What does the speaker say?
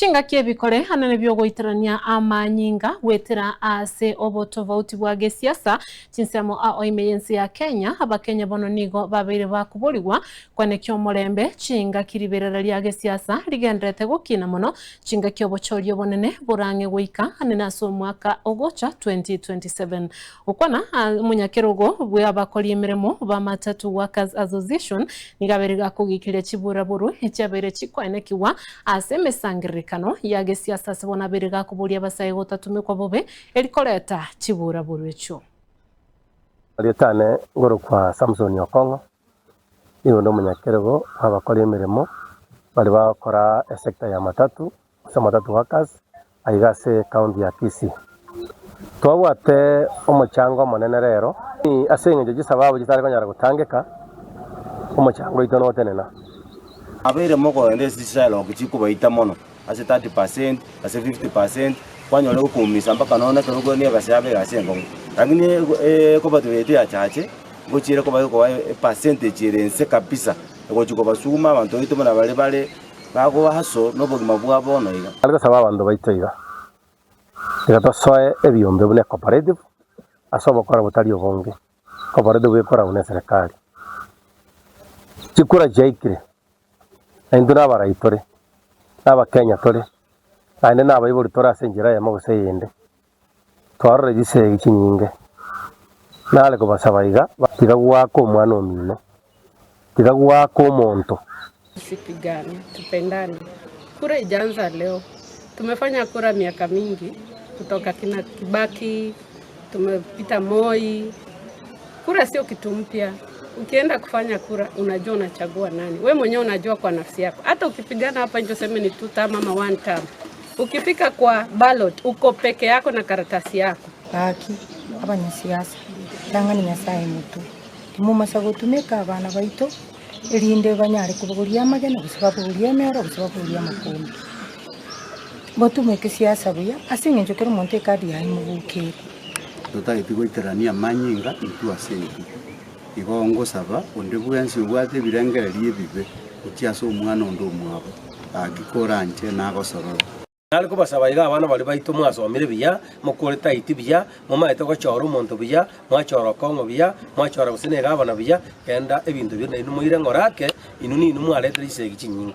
Chingaki ebikore anene bi'ogoiterania amanyinga goetera ase obotofauti bwa gesiasa chinsemo ao ime y'ense ya Kenya, Abakenya bono nigo babeire bakoborigwa kwenekia omorembe chingaki riberera ria gesiasa rigendererete gokina mono chingaki obochori obonene borang'e goika anene ase omwaka ogocha 2027. Gokwana omonyakerogo bw'abakori emeremo ba Matatu Workers Association nigo abeire gakogikiria chiburaburu echiabeire chikoenekigwa ase emesangererekano ya gesiasa ase bono abeire gakoboria abasae gotatumekwa bobe eri koreta chiburaburu echio. Erieta ane ngorokwa Samson Okong'o, nigo onde omonyakerogo bw'abakori emeremo baria bagokora esector ya matatu ase Matatu Workers aiga ase ecounty ya Kisii. Twabwate omochango omonene rero ase eng'encho chisababu chitari konyara gotangeka, omochango oito notenena. Abeire mokoenda ase chisailock chikobaita mono ase 30%, ase 50%, kwanyora gokoumisa mpaka nonya ekero okogenda egasi yabo egasi enkong'u. Lakini ekobato yaito ya chache, ngochiere koba ekoba epercentage ere inse kabisa, egochi kobasuguma abanto baito buna baria bare. Bagoaso nobogima bwa bono iga. Nare gosaba abanto baito iga, tiga tosoe ebiombe buna ecooperative ase obokora botari obonge, cooperative ekora buna eserekari. Chikura chiaikire, na intwe nabarai tore, na abakenya tore, naende nabaibori tore ase enchera eyemo gose eyende. Twarora chisegi chinyinge, nare kobasaba iga, tiga goaka omwana omino, tiga goaka omonto. Tusipigane, tupendane. Kura ijaanza leo. Tumefanya kura miaka mingi kutoka kina Kibaki, tumepita Moi. Kura sio kitu mpya. Ukienda kufanya kura unajua unachagua nani. We mwenyewe unajua kwa nafsi yako. Hata ukipigana hapa nje useme ni two term ama one term. Ukifika kwa ballot uko peke yako na karatasi yako. Gaki, abanyasiasa, tang'ani Nyasae motwe, timomasa gotumeka abana baito, erinde banyare kobogoria amagena, gose babogorie emero, gose babogorie amakombe. Motumeke siasa buya, ase eng'encho kera omonto ekadi yaye mogokeire. Totageti goiterania amanyinga intwe ase intwe. Igo ngosaba onde bwensi obwate ebirengererio ebibe gochia ase omwana onde omwabo, gaki koranche nagosorore. Nare kobasaba iga abana baria baito mwasomire buya, mokore taiti buya, momaete gochora omonto buya, mwachora okong'o buya, mwachora gose ne egavana buya, genda ebinto biria nainwe moire ng'ora ake, inwe ninwe mwaretire chisegi chinyinge.